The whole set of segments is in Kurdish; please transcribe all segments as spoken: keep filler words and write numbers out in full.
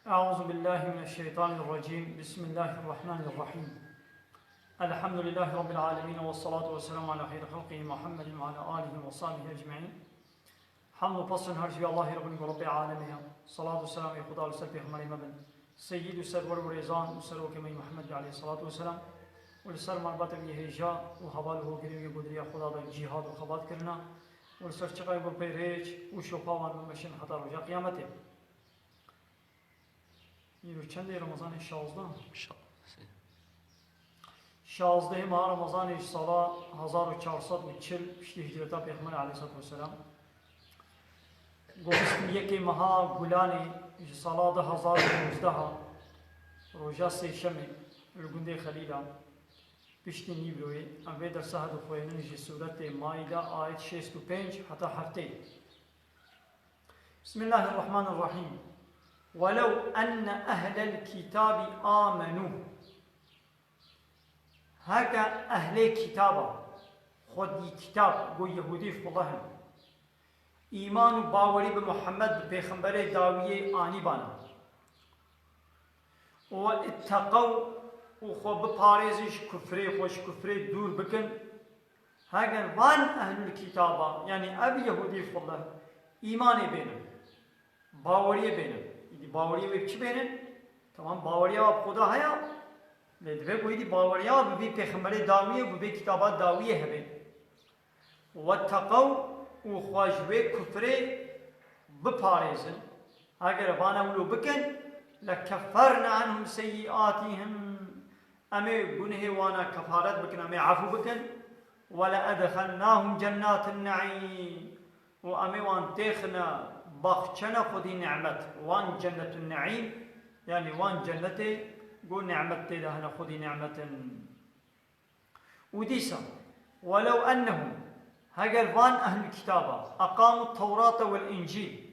أعوذ بالله من الشيطان الرجيم. بسم الله الرحمن الرحيم. الحمد لله رب العالمين، والصلاة والسلام على خير خلقه محمد وعلى آله وصحبه أجمعين. Hamd û pesn her ji Allahê Rabbî, Rabbê alemê ye. Salat û selamê Xuda li ser pêxemberê me bin. Seyyid û serwer û rêzan û serokê me Muhammed aleyhissalatu vesselam. Û li ser malbatê wî hêja û heval û hogirê wî ku di riya Xuda de cîhad û xebat kirina. Û li ser çiqayê ku pê rêç û şopa wan bimeşin heta roja qiyametê. Îro çendê Remezanê? Şazdeh. Şazdeh. Şazdehê meha Remezanê ji sala hezar û çar sed û çil piştî hicreta Pêxemberê aleyhissalatu vesselam. Ku bîst û yekê meha Gulanê ji sala du hezar û nozdeha, roja sêşemê, li gundê Xelîla, piştî Nîvroyê, em vê dersa hev dixwînin ji sûretê Maîde, ayet şêst û pênc heta heftê. بسم الله الرحمن الرحيم. ولو أن أهل الكتاب آمنوا. Heke ehlê kitaba, xwedî kitab, ku Yehûdî Xuleh in, îman û bawerî bi Muhammed, bi pêxemberê dawiyê anîbana. Û itteqew, û xwe biparêzin ji kufrê, xwe ji kufrê dûr bikin. Heger van ehlul kitaba, yanî ev Yehûdî Xuleh, îmanê bênin, baweriyê bênin. Îdî baweriyê wê bi çi bênin? Tamam, baweriya bi Xuda heye, lê divê ku îdî baweriya bi vî pêxemberê dawiyê, bi vî kitaba dawiyê hebe. Wetteqew, û xwe ji wê kufrê biparêzin. Eger vana wilo bikin, lekefferna anhum seyyiatihim. Em ê gunehê wana kefaret bikin, em ê efû bikin. Weleedxelnahum cennatin neîm. Û em ê wan têxine baxçene xwedî nimet. Wan cennetun neîm, yanî wan cennetê ku nimet tê de hene, xwedî nimetin. Û dîsa, welew ennehum, heger van ehlul kitaba, eqamu tewrate wel încîl,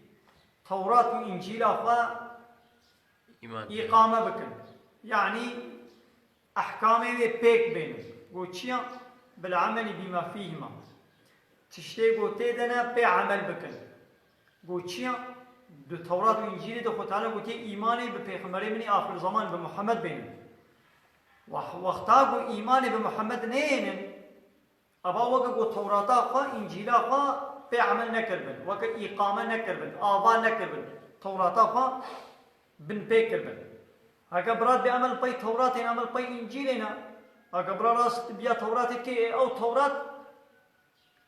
Tewrat û Încîla xwe îqame bikin. Yanî ehkamê wê pêk bênin. Got çi ya? Bil emelî bîma fîhima. Tiştê ku tê de ne pê emel bikin. Got çi ya? Di Tewrat û Încîlê de Xwe Teala gotiye îmanê bi pêxemberê min ê axir zeman bi Muhammed bênin. Wex-, wexta ku îmanê bi Muhammed neyênin, eva weke ku Tewrata xwe, Încîla xwe pê emel nekiribin, weke îqame nekiribin, ava nekiribin, Tewrata xwe binpê kiribin. Heke bira dibê emel pey Tewratê ne, emel pey Încîlê ne, heke bira rast biya Tewratê dikê, ê ew Tewrat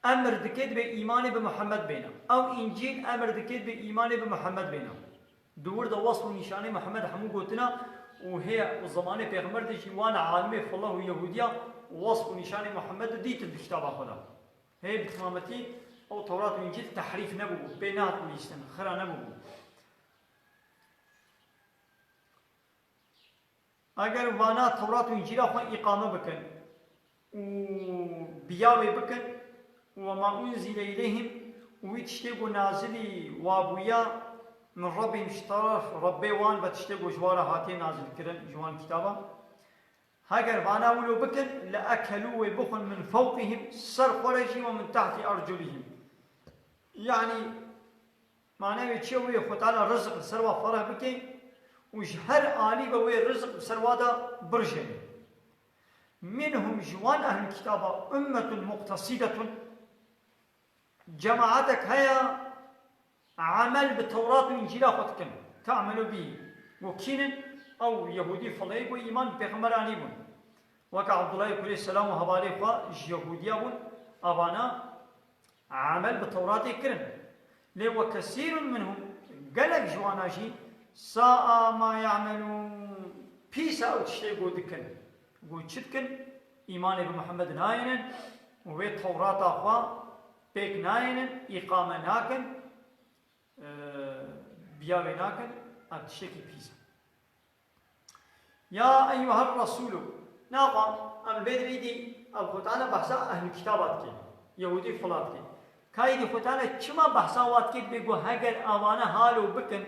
emir dike dibê îmanê bi Muhammed bêne. Ew Încîl emir dike dibê îmanê bi Muhammed bêne. Di wir de wesf û nîşanê Muhammed hemû gotina û heye û zemanê pêxember de jî wan alimê Xuleh û Yehûdiya wesf û nîşanê Muhammed dîtin di kitaba xwe de. Heye bi timametî ew Tewrat û Încîl tehrîf nebûbû, pê nehat lîstin, xira nebûbû. Eger vana Tewrat û Încîla xwe îqame bikin û biya wê bikin, û wema unzile îleyhim, û wî tiştê ku nazilî wabûya min Rabbihim, ji teref Rebbê wan ve tiştê ku ji wan re hatiye nazilkirin, ji wan kitaba. Heger vana wilo bikin, le ekelû, wê bixwin, min fewqihim, ser xwe re jî, we min tehtî erculihim. Yanî, Mane wê çi ye? Wê Xwe Teala rizik li ser wa fereh bike û ji her alî ve wê rizik li ser wa de birijêne. Minhum, ji wan ehlul kitaba, ummetun muqtesidetun, cemaetek heye emel bi Tewrat û Încîla xwe dikin. Te'melu bî. Got kînin? Ew Yehûdî fileyî bû, îman bi pêxemberanî bûn. Weke Abdullah kurê Selam û hevalê xwe ji Yehûdiya bûn, evana emel bi Tewratê kirin. Lê we kesîrun minhum, gelek ji wana jî, saa ma ye'melûn, pîs e ew tiştê ku dikin. Ku çi dikin? Îmanê bi Muhammed nayênin û wê Tewrata xwe pêk nayênin, îqame nakin, e, biya wê nakin, ev tiştekî pîs e. Ya eyyuher Resûlû. Naxa, em vê dirê dî, ev Xwe Teala behsa ehlî kitaba dike. Yehûdî fila dike. Ka îdî Xwe Teala çima behsa wa dike, dibê ku heger avane halo bikin,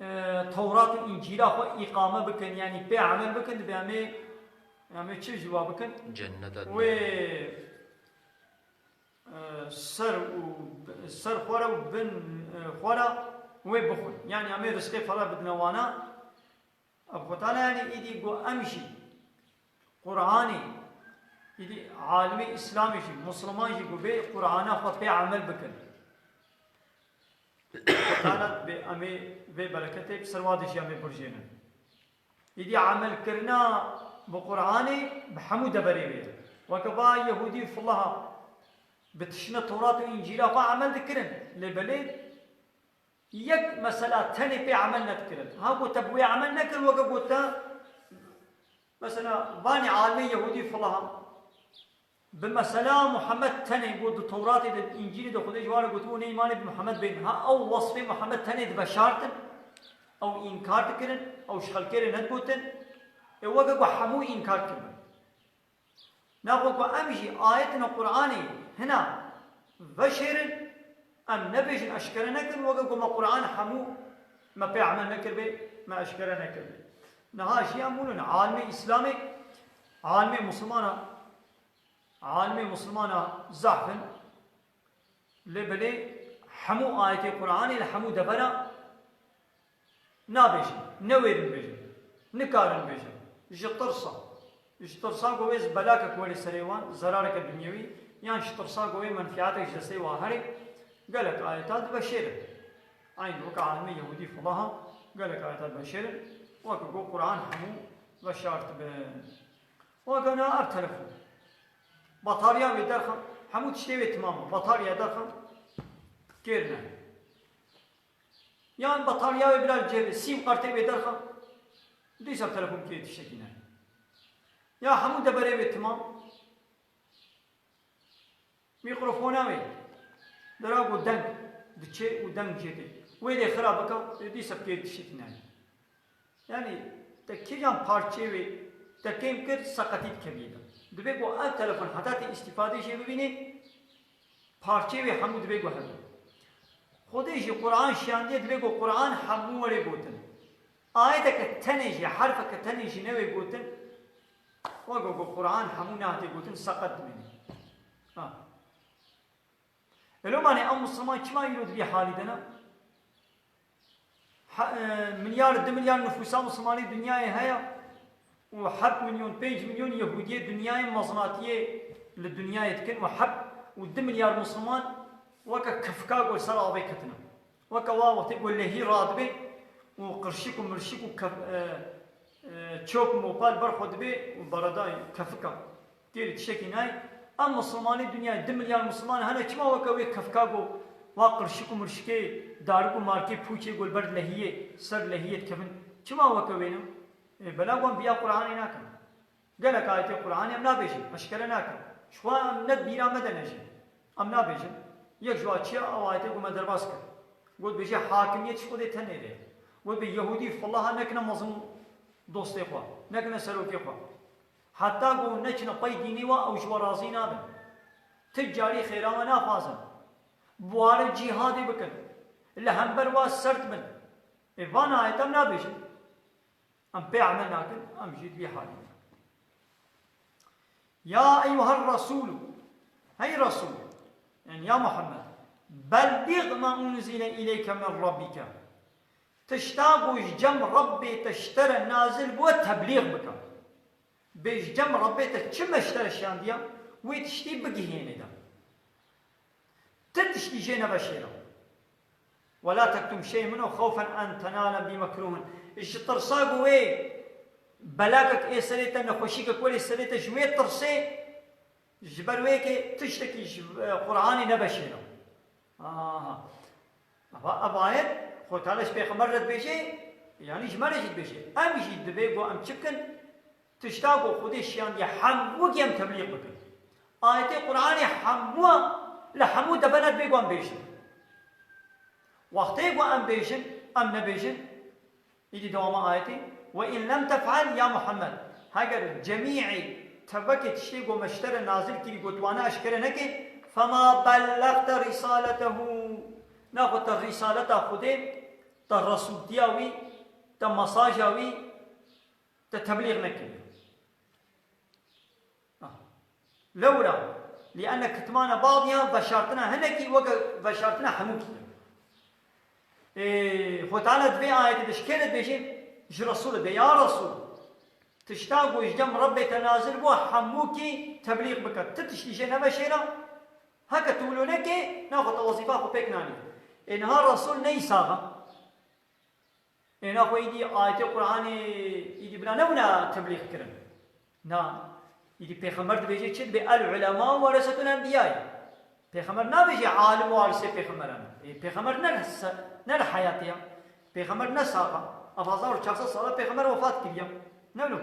e, Tewrat û Încîla xwe îqame bikin, yanî pê emel bikin, dibê em ê, em ê çi ji wa bikin? Cennete. Wê e, ser û, ser xwe re û bin, e, xwe re wê bixwin. Yanî em ê rizqê xwe re bidine wana. Ev xwe Teala yanî îdî got em jî Qur'anê, îdî alimê Îslamê jî, Musliman jî got bê Qur'ana xwe pê emel bikin. Xwe Teala bê em ê vê bereketê bi ser wa de jî em ê birjênin. Îdî emelkirina bi Qur'anê bi hemû deverê wê ye. Weke va Yehûdî filaha bi tiştine Tewrat û Încîla xwe emel dikirin. Lê belê yek mesela tenê pê emel nedikirin. Ha got te bi wê emel nekir, weke got te mesela vanê alimê Yehûdî filaha. Bi mesela Muhammed tenê got di Tewratê de, Încîlê de Xwedê ji wan re gotibû, nê îmanê bi Muhammed bênin. Ha ew wesfê Muhammed tenê diveşartin, ew înkar dikirin, ew ji xelkê re nedigotin. Ê weke ku hemû înkar kiribin. Naxwe ku em jî ayetine Qur'anê hina veşêrin, em nebêjin eşkere nekin, weke ku me Qur'an hemû me pê emel nekiribê, me eşkere nekiribê. Niha jî em hûn in, alimê Îslamê, alimê Musulmana, Alimê Musulmana zehf in, lê belê hemû ayetê Qur'anê li hemû devera nabêjin, newêrin bêjin, nikarin bêjin. Ji tirsa, ji tirsa ku wê belakek were serê wan, zerareke dinyewî, yan ji tirsa ku wê menfiatek ji destê wan herê, gelek ayeta diveşêrin. Eyn weke alimê Yehûdî filaha, gelek ayeta diveşêrin, weke ku Qur'an hemû veşartibin. Weke na ev telefon. Batarya wê derxan, hemû tiştê wê timam e. Batarya derxan, kêr ne. Yan batarya wê bila cêbê, sîm kartê wê derxan, dîsa telefon kê tiştekî ne. Ya hemû deverê wê timam. Mîkrofona wê, dera ku deng diçê û deng jê tê. Wê dê xira bika, dîsa kê tiştekî ne. Yanî te kîjan parçeyê wê te kêm kir, seqetî dikevî de. Divê ku ev telefon heta tê îstîfadê jê bibînê, parçeyê wê hemû divê ku hebe. Xwedê jî Qur'an şiyandiye, divê ku Qur'an hemû were gotin. Ayeteke tenê jî, herfeke tenê jî newê gotin, weke ku Qur'an hemû nehatiye gotin, seqet dimîne. Ha. Elo mane ew Musulman çima îro di vî halî de ne? Ha, e, milyar, du milyar nifûsa Musulmanê dinyayê heye û heft milyon, pênc milyon Yehûdiyê dinyayê mezinatiyê li dinyayê dikin û heft û du milyar Musulman weke kifika ku li ser avê ketine. Weke wa wextê ku lehî radibê û qirşik û mirşik û kef-, e, e, çop û mopal ber xwe dibê û beredayê kefika. Têrê tiştekî nayê. Em Musulmanê dinyayê, du milyar Musulman hene, çima weke wê kefka ku wa qirşik û mirşikê, darik û markê pûçê ku li ber lehiyê, ser lehiyê dikevin, çima weke wê ne? Ê, bela wan biya Qur'anê nakin. Gelek ayetê Qur'anê em nabêjin, eşkere nakin. Ji xwe em ne bîra me de ne jî. Em nabêjin. Yek ji wa çi ye? Ew ayetê ku me derbas kir. Got bêje hakimiyet ji Xwedê tenê de ye. Got bê Yehûdî filaha nekine mezin dostê xwe, nekine serokê xwe. Heta ku neçine pey dînê we, ew ji we razî nabin. Ti carî xêra we naxwazin. Bi ware cîhadê bikin. Li hember we sert bin. Ê van ayet em nabêjin. Em pê emel nakin, em jî di vî halî ne. Ya eyyuher Resûlû, hey Resûl, yani ya Muhammed, bellîg ma unzile ileyke min rabbike. Tişta ku ji cem Rebbê te ji te re nazil bû, teblîg bike. Bê ji cem Rebbê te çi me ji te re şiyandiye, wê tiştî bigihêne de. Ti tiştî jê neveşêre. Wela tektum şey min xewfen en tenale bi mekruhin. Ji tirsa ku wê belakek ê serê te, nexweşîkek werê serê te, ji wê tirsê, ji ber wê yekê tiştekî ji, e, Qur'anê neveşêre. Aha. Eva, ev ayet, Xwedê Teala ji Pêxember re dibêje, yanî ji me re jî dibêje. Em jî divê ku em çi bikin? Tişta ku Xwedê şiyandiye hemû wekî em teblîg bikin. Ayetê Qur'anê hemû, li hemû devera divê ku em bêjin. Wextê ku em bêjin, em nebêjin, Îdî dewama ayetê, "Ve in lem tef'el ya Muhammed." Heger cemî'ê tevekê tiştê ku me ji te re nazil kirî, ku tu wana eşkere nekê, "fema bellexte risaletehu." Naxwe te risaleta Xwedê, te resûltiya wî, te mesaja wî, te teblîg nekiriye. Ah. Lewra, li'enne kitmane ba'diha, veşartina hinekî weke veşartina hemûkî ye. Ê, Xwe Teala di vê ayetê de ji kê re dibêje? Ji Resûlê de, ya Resûl, tişta ku ji cem Rebbê te nazil bû, hemûkî teblîx bike. Ti tiştî jê neveşêre, heke tu wilo nekê, naxwe te wezîfa xwe pêk nanî. Ê, niha Resûl neyî sax e. Ê, naxwe îdî ayetê Qur'anê îdî bila nebûna teblîx kirin. Na, îdî Pêxember dibêje çi? Dibê, "El ulema weresetul enbiyayê." Pêxember nabêje, "Alim warisê pêxemberan." Ê, Pêxember ne se-, ne li heyatê ya. Pêxember ne sax e. Ev hezar û çar sed sala Pêxember wefat kiriye. Ne wilo?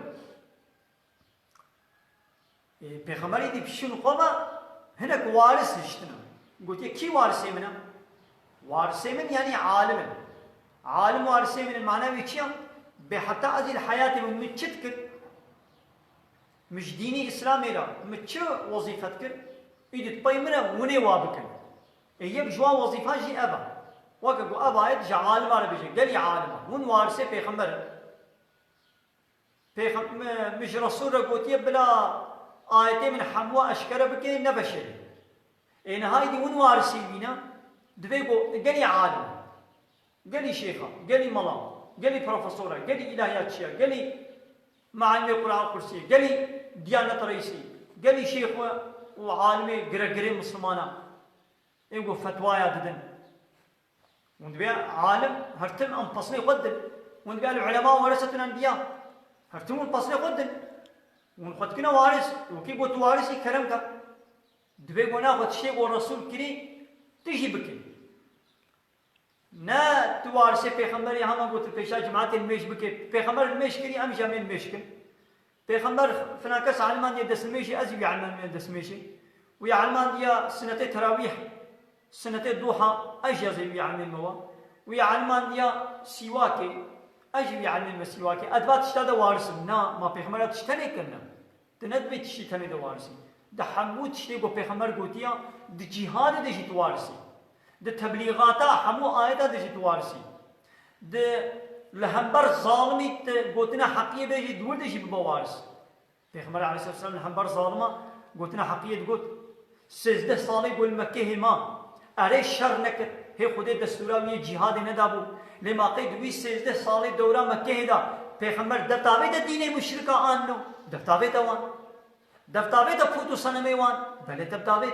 Ê, Pêxember îdî pişûn xwe ve hinek waris hiştine. Gotiye, "Kî warisê min e?" Warisê min, yanî alim in. Alim warisê min in, mana wê çi ye? Bê heta ez ê li heyatê min, min çi dikir? Min ji dînê Îslamê re min çi wezîfe dikir? Îdî di pey min e, hûn ê wa bikin. Ê, yek ji wan wezîfan jî ev e. Weke ku ev ayet ji alima re bêje, gelî alim e. Hûn warisê pêxember in. Pêxem-, min, min ji Resûl re gotiye, "Bila ayetê min hemû eşkere bike, neveşêre." Ê, niha îdî hûn warisê wî ne, divê ku gelî alim, gelî şêxa, gelî mala, gelî profesora, gelî îlahiyatçiya, gelî muallimê Qur'an Kursiyê, gelî Diyanet Reîsî, gelî şêx û, û alimê giregirê Mislimana. Ê ku fetwaya didin. Hûn dibê alim, her tim em peslê xwe didin. Hûn dibê el ulema weresetul enbiya. Her tim hûn peslê xwe didin. Hûn xwe dikine waris. Wekî got tu warisî, kerem ke. Dibê ku naxwe tiştê ku Resûl kirî, tu jî bikî. Ne tu warisê pêxemberê hema got tu pêşa cemaetê nimêj bike. Pêxember nimêj kirî, em jî em ê nimêj kin. Pêxember filan kes elimandiye destnimêjê, ez jî wî elimandiye destnimêjê. Wî elimandiye sinetê terawîh, sinetê duha, ez jî ez ê wî elimên me wa. Wî elimandiye sîwakê, ez jî wî elimên me sîwakê. Ez va tişta de waris im. Na, ma Pêxember ev tişt tenê kirine? Tu nedibê tiştî tenê de waris î. Di hemû tiştê ku Pêxember gotiya, di cîhadê de jî tu waris î. Di teblîxata hemû ayeta de jî tu waris î. Di li hember zalimî tu gotina heqiyê bêjî, di wir de jî bibe waris. Pêxember aleyhisselam li hember zalima gotina heqiyê digot, sêzdeh salê ku li Mekkehê ma, erê şer nekir, hê Xwedê destûra wî yê cîhadê nedabû. Lê ma qey di wî sêzdeh salê dewra Mekkehê de Pêxember dev davête dînê muşrika anno? Dev davête wan. Dev davête pût û senemê wan? Belê dev davêt.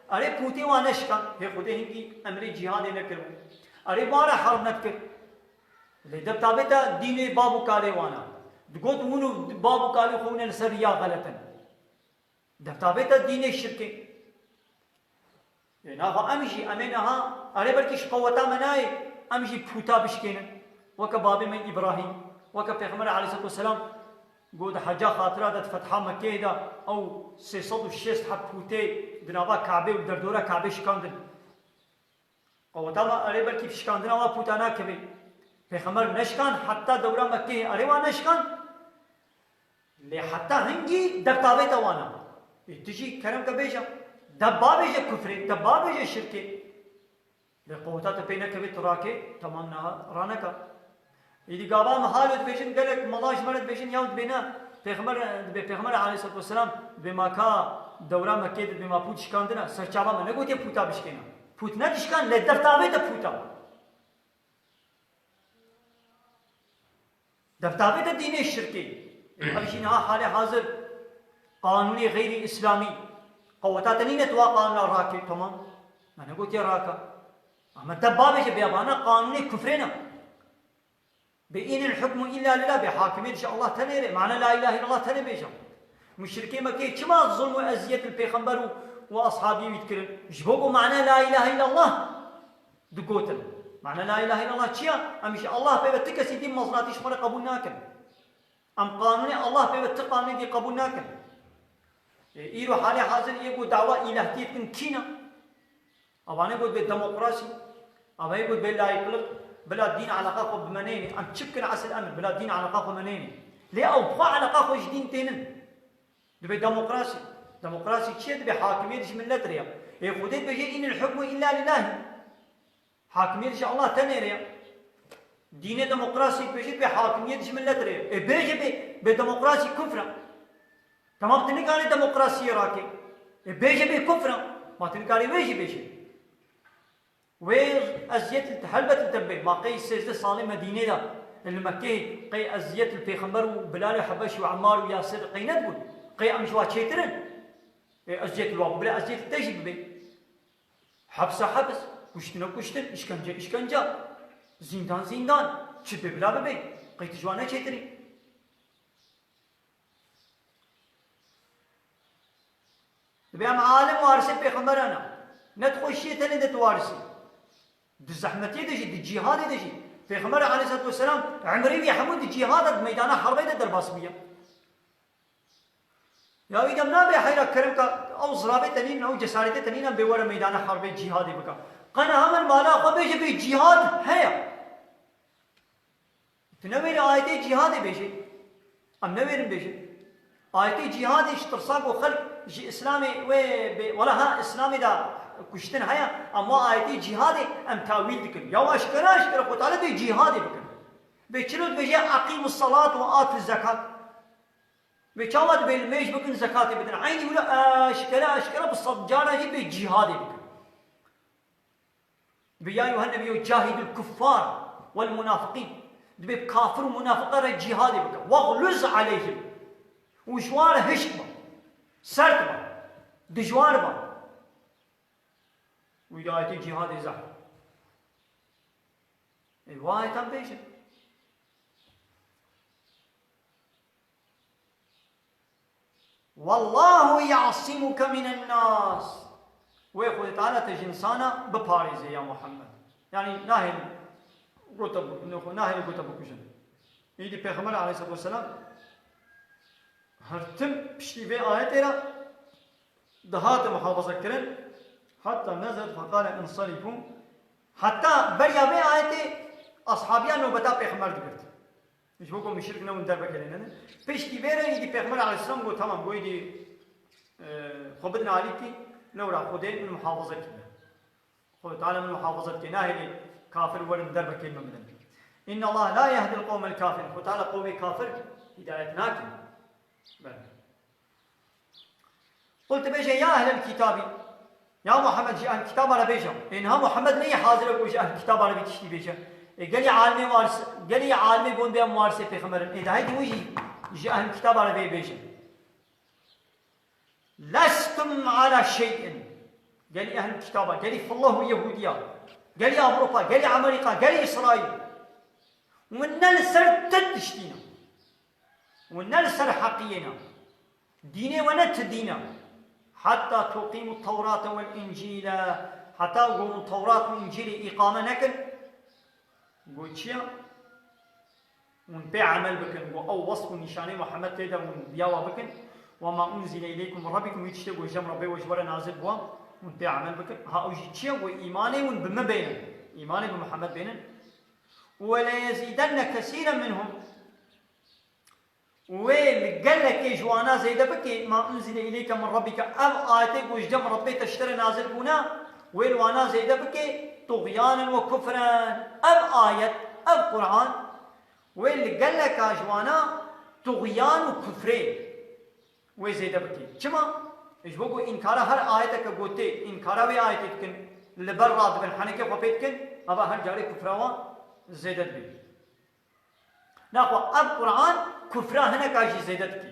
Erê pûtê wan neşikan, hê Xwedê hingî emrê cîhadê nekiribû. Erê wan re herm nedikir. Lê dev davête dînê bab û kalê wan e. Digot hûn û bab û kalê xwe hûn ê li ser riya xelet in. Dev davête dînê şirkê. Ê, naxa em jî, em ê niha, erê belkî ji qeweta me nayê, em jî pûta bişkênin. Weke babê me Îbrahîm, weke Pêxember aleyhisselatu vesselam got di heca xatira de di fetha Mekkeyê de ew sê sed û şêst heb pûtê di nava Kabê û derdora Kabê şikandin. Qeweta me erê belkî şikandina wa pûta nakeve. Pêxember neşikan heta dewra Mekkeyê, erê wa neşikan. Lê heta hingî dev davête wan e. Ê, tu jî kerem ke bêje. Dev bavêje kufrê, dev bavêje şirkê. Lê qeweta te pê nekeve tu rakê, temam niha raneka. Êdî gava me halo dibêjin, gelek mala ji me re dibêjin, yaw dibê ne, Pêxember, dibê Pêxember aleyhisselatu vesselam, dibê ma ka dewra Mekkê de dibê ma pût şikandine, ser çava me negotiye pûta bişkêne. Pût nedişkan, lê dev davête pûta. Dev davête dînê şirkê. Ev jî niha halê hazir qanûnê xeyrî îslamî. Qeweta te nîne tu wa qanûna rakê, temam. Me negotiye raka. Ama dev bavêje bê, vana qanûnê kufrê ne. Bê înil hukmu illa lillah, bê hakimiyet ji Allah tenê re. Mana la ilahe illallah tenê bêje. Muşrikê Mekkeyê çima zulm û eziyet li pêxember û, û ashabiyê wî dikirin? Ji bo ku mana la ilahe illallah digotin. Mana la ilahe illallah çi ya? Em ji Allah pê ve ti kesî dîn mezinatî ji xwe re qebûl nakin. Em qanûnê Allah pê ve ti qanûnê dî qebûl nakin. Ê, îro halê hazir yê ku dawa îlahtiyê dikin kî ne? Avane got bê demokrasî, avayê got bê layıklık, bila dîn eleqa xwe bi me neyne. Em çi bikin esil em in, bila dîn eleqa xwe me neyne. Lê ew xwe eleqa xwe ji dîn tênin. Dibê demokrasî. Demokrasî çi ye? Dibê hakimiyet ji millet re ye. Ê Xwedê dibêje, "Înil hukmu illa lillahi." Hakimiyet ji Allah tenê re ye. Dînê demokrasî dibêje, dibê hakimiyet ji millet re ye. Ê bêje bê, bê demokrasî kufr e. Temam, tu nikarî demokrasiyê rakê. Ê bêje bê kufr e. Ma tu nikarî wê jî bêje. Wê eziyet li te, helbet li te bibê. Ma qey sêzdeh salê Medînê de li Mekkeyê qey eziyet li Pêxember û Bilal û Hebeş û Emmar û Yasir qey nedibûn? Qey em ji wa çêtir in? Ê, eziyet li wa bû, bila eziyet li te jî bibê. Hepsa heps, kuştina kuştin, îşkence îşkence, zîndan zîndan, çi bê bila bibê. Qey tu ji wan ne çêtir î? Dibê em alim warisê pêxemberan e. Ne di xweşiyê tenê de tu warisî. Di zehmetiyê de jî, di cîhadê de jî. Pêxember aleyhisselatu vesselam emrê wî hemû di cîhad de, di meydana herbê de derbas bûye. Ya wî dem nabe heyra kerem ka ew zirabê te nîn, ew cesaretê te nîn, em bê were meydana herbê cîhadê bike. Qena hemen mala xwe bêje bê cîhad heye. Tu newêrî ayetê cîhadê bêjî? Em newêrin bêjin. Ayetê cîhadê ji tirsa ku xelk ji Îslamê wê bê, wela ha Îslamê de kuştin heye, em wa ayetê cîhadê em tawîl dikin. Ya aşkere aşkere Xwe Teala bê cîhadê bikin. Bê çilo dibêje, "Eqîmus salat ve atuz zekat." Bê çawa dibê limêj bikin, zekatê bidin? Eynî wilo aşkere aşkere bi sed cara jî bê cîhadê bikin. Bi ya yuhen nebiyyo cahidul kuffar wel munafiqîn. Dibê bi kafir û munafiqe re cîhadê bike. Wexluz aleyhim. Û ji wan re hişk be. Sert be. Dijwar be. Wî de ayetê cîhadê zehf. Ê, wa ayetan bêjin. Wallahu ya'simuke minen nas. Wê Xwedê Teala te ji insana biparêze ya Muhammed. Yanî nahêlin gota bi-, nexwe nahêlin gota bikujin. Îdî Pêxember aleyhisselatu vesselam her tim piştî vê ayetê re dihate muhafaza kirin. Hatta nezet feqale insarifu. Heta beriya vê ayetê ashabiyan nobeta Pêxember digirt. Ji bo ku muşrik ne hûn dervekê lê nedin. Piştî vê re îdî Pêxember aleyhisselam got, "Tamam, got, îdî, e, xwe bidin alîkî, lewra Xwedê min muhafaza kiriye. Xwedê Teala min muhafaza dike, nahêlê kafir werin dervekê min bidin." "İnne Allah la yehdil qawmel kafirin." Xwedê Teala qewmê kafir hidayet nake. Belê. Qul, tu bêje, "Ya ehlel kitabî." Ya Muhammed, ji ehl kitaba re bêje. Ê niha Muhammed neyê hazir e ku ji ehl kitaba re vê tiştî bêje. Ê gelî alimê waris, gelî alimê gon bê em warisê pêxemberin. Ê dahê dî wî jî ji ehl kitaba re vê bêje. "Lestum ala şey'in." Gelî ehl kitaba, gelî fillah û Yehûdiya, gelî Ewropa, gelî Amerîka, gelî Îsraîl. Hûn ne li ser ti tiştî ne. Hûn ne li ser heqiyê ne. Dînê we ne ti dîn e. Heta tuqîmu Tewrate wel Încîle. Heta ku hûn Tewrat û Încîlê îqame nekin. Got çi ye? Hûn pê emel bikin. Got ew wesf û nîşanê Muhammed tê de hûn biyawa bikin. "Ve ma unzile ileykum min rabbikum", wî tiştê ku ji cem Rebbê we ji we re nazil bûwa, hûn pê emel bikin. Ha ew jî çi ye? Got îmanê hûn bi min bênin. Îmanê bi Muhammed bênin. "Ve le yezîdenne kesîren minhum." Wê li gelekê ji wana zêde bike, "Ma unzile ileyke min rabbike", ev ayetê ku ji cem Rebbê te ji te re nazil bûne, wê li wana zêde bike, "tuxyanen ve kufren." Ev ayet, ev Quran, wê li geleka ji wana tuxyan û kufrê wê zêde bike. Çima? Ji bo ku înkara her ayeteke gotê, înkara wê ayetê dikin, li ber radibin, henekê xwe pê dikin, eva her carê kufra wan zêde dibe. Naxwe ev Quran kufra hineka jî zêde dike.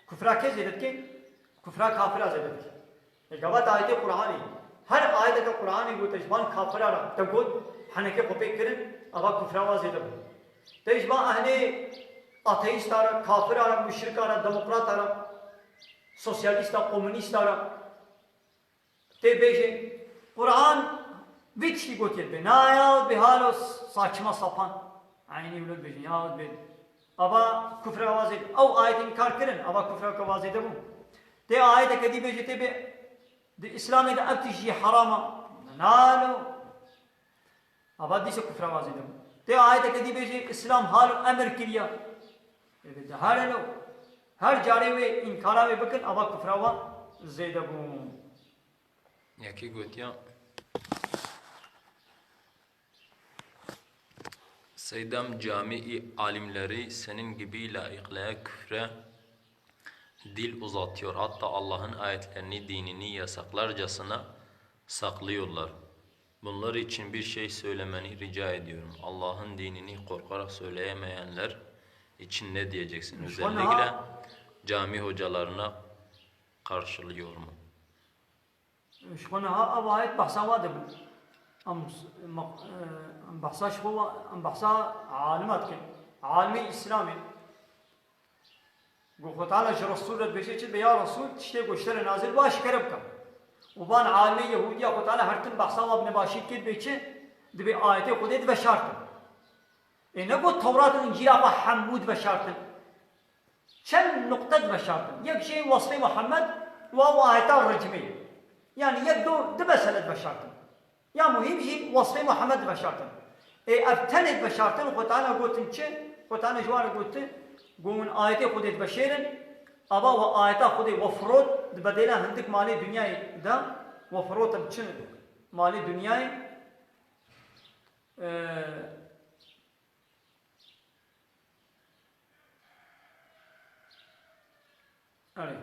Kufra kê zêde dike? Kufra kafira zêde dike. Ê gava te ayetê Quranê, her ayeteke Quranê ku te ji van kafira re te got, henekê xwe pê kirin, ava kufra wa zêde bû. Te ji van ehlê ateîsta re, kafira re, muşrika re, demokrata re, sosyalîsta, komunîsta re, Tê bêjê, Quran vî tiştî gotiye dibê. Na ya bê halo saçma sapan. Eynî wilo dibêjin, ya dibê. Ava kufra wa zêde. Ew ayet înkar kirin, ava kufra ke wa zêde bû. Tê ayeteke dî bêjê, tê bê, di Îslamê de ev tişt jî heram e. Na lo. Ava dîse kufra wa zêde bû. Tê ayeteke dî bêjê, Îslam halo emir kiriye. Ê bê de her elo. Her carê wê înkara wê bikin, ava kufra wa zêde bû. Yekî gotiya, Seydam Camii alimleri senin gibi layıklığa küfre dil uzatıyor. Hatta Allah'ın ayetlerini, dinini yasaklarcasına saklıyorlar. Bunlar için bir şey söylemeni rica ediyorum. Allah'ın dinini korkarak söyleyemeyenler için ne diyeceksin? Şu an Özellikle ha- cami hocalarına karşılıyorum. Ji xwe niha ev ayet behsa wa dibin. Em, em, em behsa ji xwe wa, em behsa alima dikin. Alimê Îslamê. Got Xwe Teala ji Resûl re dibêje çi dibe, ya Resûl, tiştê ku ji te re nazil bû, eşkere bike. Û van alimê Yehûdiya Xwe Teala her tim behsa wa bi nebaşî dike, dibê çi? Dibê ayetê Xwedê diveşartin. Ê negot Tewrat û Încîla xwe hemû diveşartin. Çend nuqte diveşartin. Yek jê wesfê Muhammed wa û ayeta ricmê. Yani yek do du mesele diveşartin. Ya muhîm jî wesfê Muhammed diveşartin. Ê ev tenê diveşartin, Xwe Teala gotin çi? Xwe Teala ji wan re gotin, got hûn ayetê Xwedê diveşêrin, ava we ayeta Xwedê we firot, di bedêla hindik malê dinyayê de we firot em çi malê dinyayê. Ee, Erê.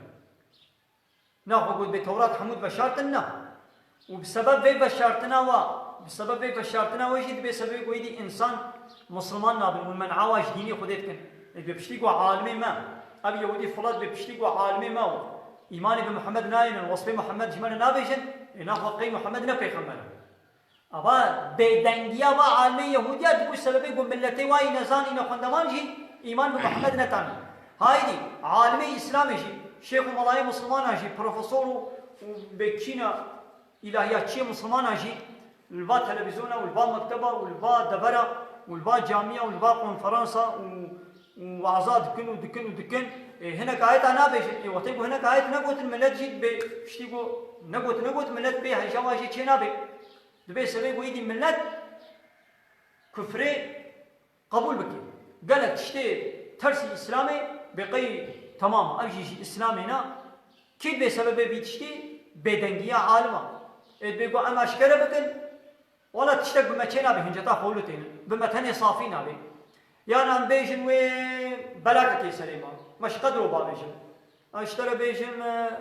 Na xwe got bê Tewrat hemû diveşartin na. Û bi sebeb vê veşartina wa, bi sebeb vê veşartina wa jî dibê sebebê ku êdî însan Misliman nabin û men'a wa ji dînê Xwedê dikin. Ê dibê piştî ku alimê me, ev Yehûdî filat bê piştî ku alimê me û îmanê bi Muhammed nayênin, wesfê Muhammed ji me re nabêjin, ê na xwe qey Muhammed ne pêxember e. Ava bêdengiya va alimê Yehûdiya dibû sebebê ku miletê wa yî nezanîne xwendevan jî îman bi Muhammed netanî. Haydî, alimê Îslamê jî, şêx û melayê Mislimana jî, profesor û, û bêkîna îlahiyatçiyê Mislimana jî li va televîzyona û li va mekteba û li va devera û li va camiya û li va konferansa û, û waza dikin û dikin û dikin. Ê, hinek ayeta nabêjin. Ê, wextê ku hinek ayet negotin, milet jî bê piştî ku negot, negot, milet bê hêja wa jê çê nabe. Dibê sebê ku êdî milet kufrê qebûl bike. Gelek tiştê tersî Îslamê bê qey temam, ev jî ji Îslamê ne. Kî dibê sebebê vî tiştî? Bêdengiya alima. Ê dibê ku em eşkere bikin, wela tiştek bi me çê nabe, hinceta xwe li têne. Bi me tenê safî nabe. Yan em bêjin wê belakekê serê me. Me ji qedro bavêjin. Em ji te re bêjin, e,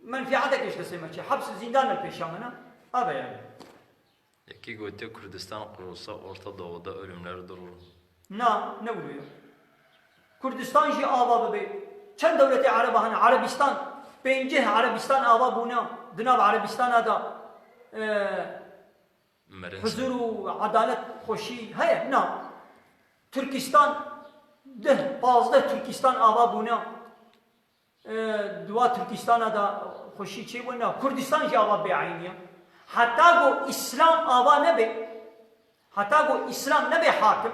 Menfîetekê ji destê me çi? Heps û zîndan li pêşa min e. Ave yani. Yekî gotiye Kurdistan kurulsa Orta Doğu'da ölümler durur. Na, ne wilo ye. Kurdistan jî ava bibe. Çend dewletê Ereba hene? Erebistan. Pêncî Erebistan ava bûne. Di nav Erebistana de, e, Meren huzur û edalet, xweşî heye? Na. Tirkistan, deh, pazdeh Tirkistan ava bûne. E, di wa Tirkistana de xweşî çêbû, na Kurdistan jî ava bêeynî ye. Heta ku Îslam ava nebe, heta ku Îslam nebe hakim,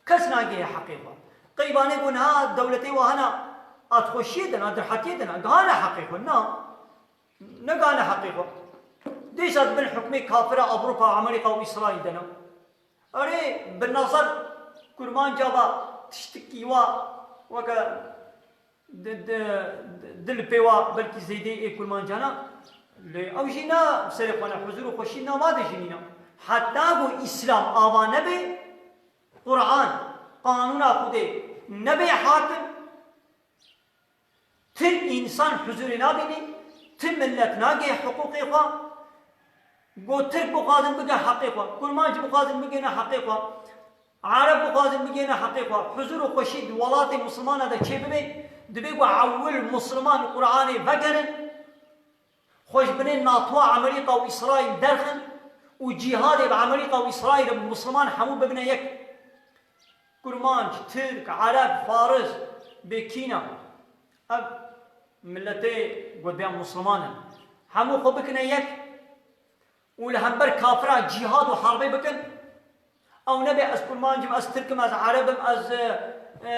kes nagihê heqê xwe. Qeybanê ku niha dewletê wa hene, a di xweşiyê de ne, a di dirhetiyê de ne, gihane heqê xwe, na, negane heqê xwe. Dîsa di bin hukmê kafira Ewropa, Amerîka û Îsraîl de ne. Erê, bi nazar kurmanca va tiştikî wa weke di, di, di li pê wa belkî zêdeyê ê kurmancana, lê ew jî ne serê xwe ne, huzur û xweşî nava de jî nîne. Heta ku Îslam ava nebe, Quran, qanûna Xwedê nebe hakim, Ti însan huzurê nabînî, ti milet nagihê hiqûqê xwe. Got Tirk bixwazin bigin heqê xwe, Kurmanc bixwazin bigihine heqê xwe, Ereb bixwazin bigihine heqê xwe. Huzur û xweşî di welatê Mislimana de çêbibe, dibê ku ewil Misliman Quranê vegerin, xwe ji binê NATO, Amerîka û Îsraîl derxin û cîhadê bi Amerîka û Îsraîl û Misliman hemû bibine yek. Kurmanc, Tirk, Ereb, Faris, bê kî ne? Ev miletê gotiyan Misliman in. Hemû xwe bikine yek û li hember kafira cîhad û herbê bikin. Ew nebe ez Kurmanc im, ez Tirk im, ez Ereb im, ez, e, e,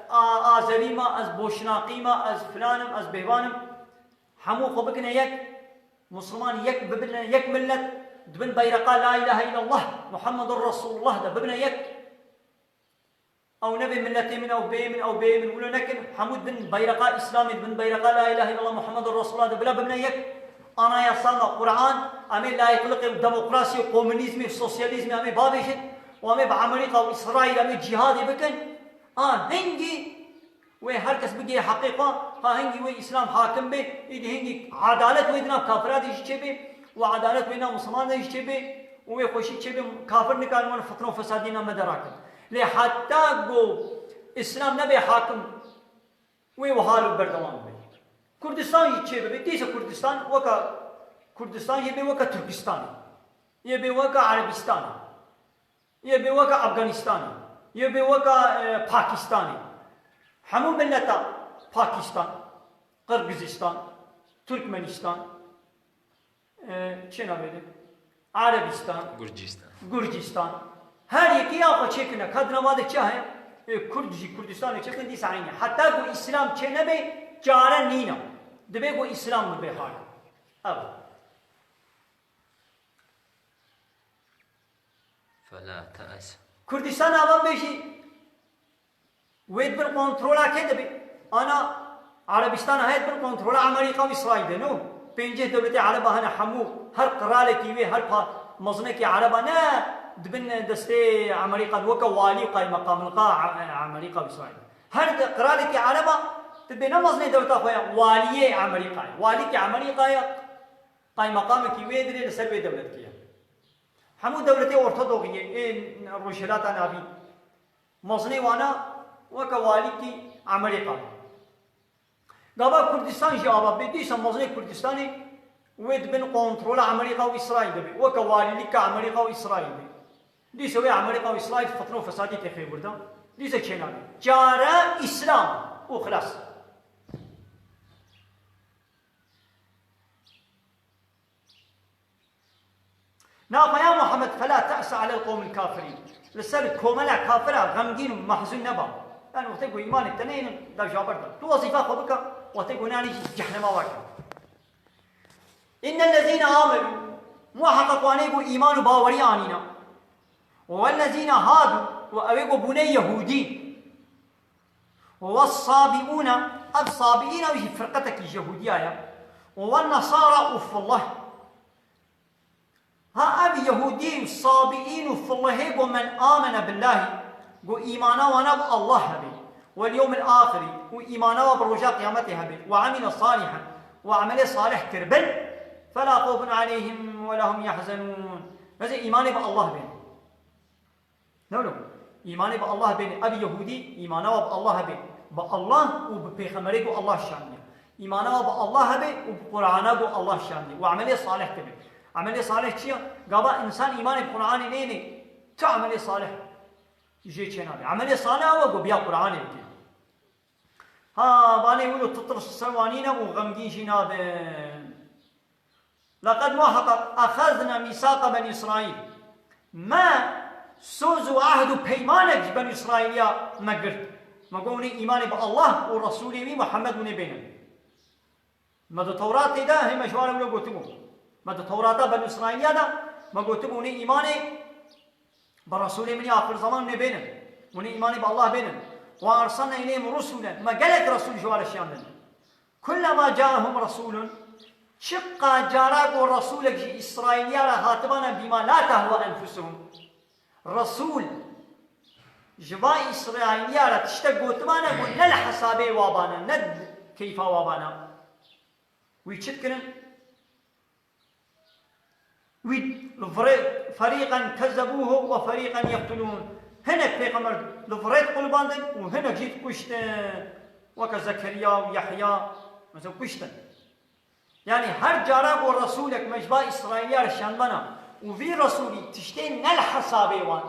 A-, Azerî me, ez Boşnaqî me, ez filan im, ez bêhvan im. Hemû xwe bikine yek. Misliman yek bibine yek milet. Di bin beyreqa La ilahe illallah Muhammedur Resulullah de bibine yek. Ew nebe miletê min, ew bê min, ew bê min, wilo nekin. Hemû di bin beyreqa Îslamê, di bin beyreqa La ilahe illallah Muhammedur Resulullah de bila bibine yek. Anayasa me, Quran, em ê layîqliqê û demokrasiyê û komunîzmê û sosyalîzmê em ê bavêjin û em ê bi Amerîka û Îsraîl em ê cîhadê bikin. A hingî wê her kes bigihê heqê xwe, ha hingî wê Îslam hakim bê, îdî hingî edalet wê di nav kafira de jî çêbê. û edalet wê nav misilmanan de jî çêbe û wê xweşî çêbe, kafir nikarin wan fitne û fesadîna me de rakin. Lê heta ku Îslam nebe hakim, wê wiha li berdewam bibe. Kurdistan jî çêbibe, dîsa Kurdistan weka Kurdistan yê bê weka Tirkistanê, yê bê weka Erebîstanê, yê bê weka Afganistanê, yê bê weka, e, Pakistanê. Hemû mileta Pakistan, Qirgizistan, Turkmenistan, e, çê navê de? Erebistan, Gurcistan. Gurcistan. Her yekî ya xwe çêkirine. Ka di nava de çi heye? E, Kurd jî Kurdistanê çêkin dîsa eynî. Heta ku Îslam çê nebe, çare nîne. Dibe ku Îslam bibe hala. Ev. Fela te'es. Kurdistan ava bêjî, wê di bin kontrola kê de be? Ana Erebistana heye di bin kontrola Amerîka û Îsraîl de, no? Pêncî dewletê Ereba hene hemû, her qiralekî wê, her pa-, mezinekî Ereba ne di bin destê Amerîka de, weke walî û qaymeqamilqa E-, Amerîka û Îsraîl. Her de qiralekî Ereba dibê ne mezinê dewleta xwe ye, waliyê Amerîkayê. Walîkî Amerîkayê, qaymeqamekî wê dirê li ser wê dewletkê ye. Hemû dewletê Orta Doğiyê, ê Rojhilata Navîn, mezinê wana weke walîkî Amerîka. Gava Kurdistan jî ava bê, dîsa mezinê Kurdistanê wê di bin kontrola Amerîka û Îsraîl de be. Weke walîlîka Amerîka û Îsraîl be. Dîsa wê Amerîka û Îsraîl fitne û fesadî têxê wirda. Dîsa çênabe. Çare Îslam û xilas. Naxwe ya Muhammed, fela te'se alel qewmil kafirîn. Li ser komela kafira xemgîn û mehzûn neba. Yani wextê ku îmanek te neynin, da jaber da. Tu wezîfa xwe bike, wextê ku nanî jî cehnema weke. Innellezîne amenû, muheqeq wanê ku îman û bawerî anîne. Wellezîne hadu, û ewê ku bûne Yehûdî. Wessabiûne, ev Sabiîn ew jî firqetekî Yehûdiya ye. Û wennasara û fileh. Ha ev Yehûdî û Sabiîn û filehê ku men amene billahî, ku îmana wana bi Allah hebe, wel yewmil axirî, û îmana wa bi roja qiyametê hebe, we amile salihen, û emelê salih kiribin, fela xawfun aleyhim we la hum yahzenûn. Meze îmanê bi Allah bêne. No, no. Îmanê bi Allah bêne. Ev Yehûdî îmana wa bi Allah hebe. Bi Allah û bi pêxemberê ku Allah şandiye. Îmana wa bi Allah hebe û bi Qur'ana ku Allah şandiye. Û emelê salih dibe. Emelê salih çi ye? Gava însan îmanê bi Qur'anê nêne, tu emelê salih jê çênabe. Emelê salih ew e ku biya Qur'anê bike. Ha, vanê wilo tu tirs ser wan nîne û xemgîn jî nabin. Leqed muheqeq exezne mîsaqa Benî Îsraîl. Me soz û ehd û peymanek ji Benî Îsraîliya me girt. Me got, hûn ê îmanê bi Allah û Resûlê wî Muhammed hûn ê bênin. Me di Tewratê de hê me ji wan re wilo gotibû. Me di Tewrata Benî Îsraîliya de me gotibû, hûn ê îmanê bi Resûlê min ê axir zeman hûn ê bênin. Hûn ê îmanê bi Allah bênin. Wa erselne îleyhim rusûlen. Me gelek resûl ji wan re şiyandin. Kullema caehum resûlun, çiqa cara ku resûlek ji Îsraîliya re hatibana bîma la tehwa enfusuhum. Resûl ji va Îsraîliya re tiştek gotibana ku ne li hesabê wa bana, ne keyfa wa bana. Wî çi dikirin? Wî li virê ferîqen kezzebûhu we ferîqen yeqtulûn. Hinek pêxember li virê diqulibandin û hinek jî dikuştin. Weke Zekeriya û Yehya, mesela kuştin. Yani her cara ku resûlek me ji va Îsraîliya re şandbana û vî resûlî tiştê ne li hesabê wan,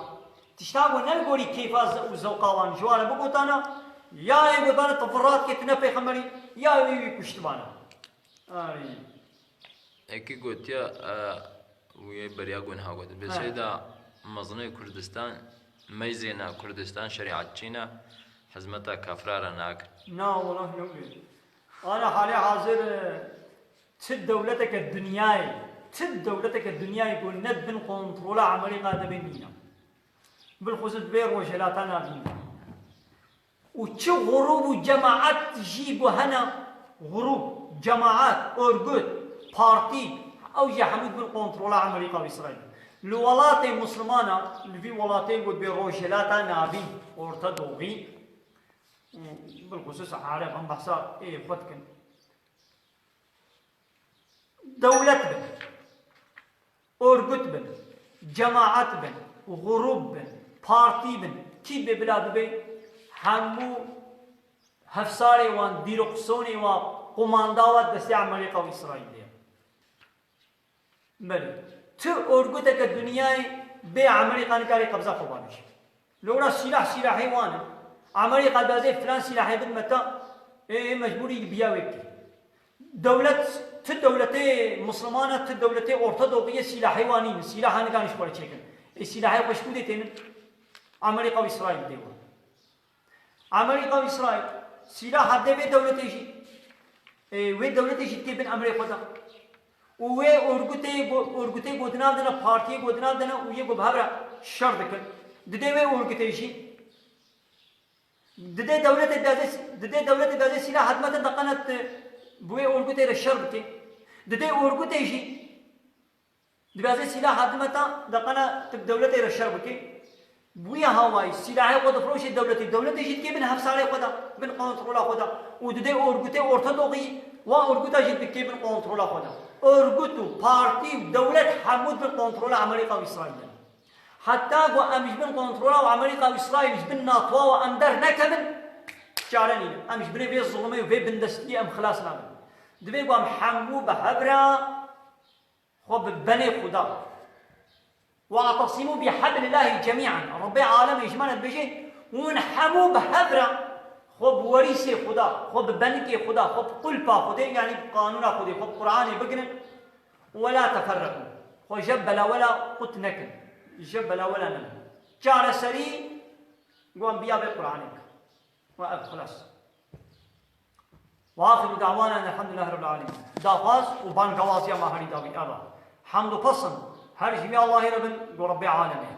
tişta ku ne li gorî keyfa ze-, û zewqa wan ji wan re bigotana, ya ê gotana tu virat ke tu ne pêxemberî, ya wî wî kuştibana. Ay. Eki gotiya, e, wê beriya gunha got. Bi Ha. Seyda mezinê Kurdistan, meyzêna Kurdistan şerîetçî ne, hizmeta kafira re nakin. Na, wela ne wê. Ana halê hazir, e, çi dewleteke dinyayê, çi dewleteke dinyayê ku ne di bin kontrola Amerîka de be nîne. Bilxusûs vê Rojhilata Navîn de. Û çi grûb û cemaet jî ku hene, grûb, cemaet, örgüt, partî, ew jî hemû bin kontrola Amerîka û Îsraîl. Li welatê Mislimana, li vî welatê ku dibê Rojhilata Navîn, Orta Doğî, û bilxusûs Ereb, em behsa ê xwe dikin. Dewlet bin. Örgüt bin, cemaat bin, grûp bin, partî bin, kî bê bila bibe, hemû hefsarê wan, dîroqsonê wan, qumanda wan destê Amerîka û Îsraîlê ye. Belê. Tu örgüteke dinyayê bê Amerîka nikarê qebza xwe bavêjî. Lewra sîlah sîlahê wan in. Amerîka dibêje filan sîlahê bidime te, ê, ê mecbûrî biya wê bikî. Dewlet, tu dewletê Mislimana, tu dewletê Ortodoxî yê sîlahê wan nîn. Sîlaha nikarî ji xwe re çêkin. Ê sîlahê xwe ji ku dê tênin? Amerîka û Îsraîl dê wan. Amerîka û Îsraîl sîlaha dê vê dewletê jî, ê, wê dewletê jî dikê bin emrê xwe de. Û wê örgütê go-, örgütê go di nav de ne, partiyê go di nav de ne û yê go bi hev re şer dikin. Didê wê örgütê jî, didê dewletê dibêje, didê dewletê dibêje sîlah hatime te, deqene tu bi wê örgütê re şer bikê. Didê örgütê jî dibêje sîlah hatime te, deqene tu bi dewletê re şer bikê. Bi wî hawayî sîlahê xwe difroşê dewletê. Dewletê jî dikê bin hefsarê xwe de, bin kontrola xwe de. Û didê örgütê Ortodoxî, wa örgüta jî dikê bin kontrola xwe de. Örgüt û partî û dewlet hemû bin kontrola Amerîka û Îsraîl de. Heta ku em ji bin kontrola û Amerîka û Îsraîl ji bin NATO û em dernekevin, çare nîne. Em ji binê vê zulmê û vê bindestiyê em xilas nabin. Divê ku em hemû bi hev re xwe bi benê Xuda. "Wa'tesimû bihablillahi cemî'an." Rebbê alemê ji me re dibêje, hûn hemû bi hev re xwe bi werîsê Xuda, xwe bi benikê Xuda, xwe bi qulpa Xwedê, yanî bi qanûna Xwedê, xwe bi Qur'anê bigirin. "Wela teferreqû." Xwe jev belawela qut nekin. Jev belawela nebin. Çareserî, wan biya vê Qur'anê bike. Ve ev, xilas. Ve axiru da'wana enelhamdülillahi rabbil alemin. Daxwaz û bangewaziya me herî dawî ev e. Hemd û pesn her ji wî Allahê re bin, go Rebbê alemê.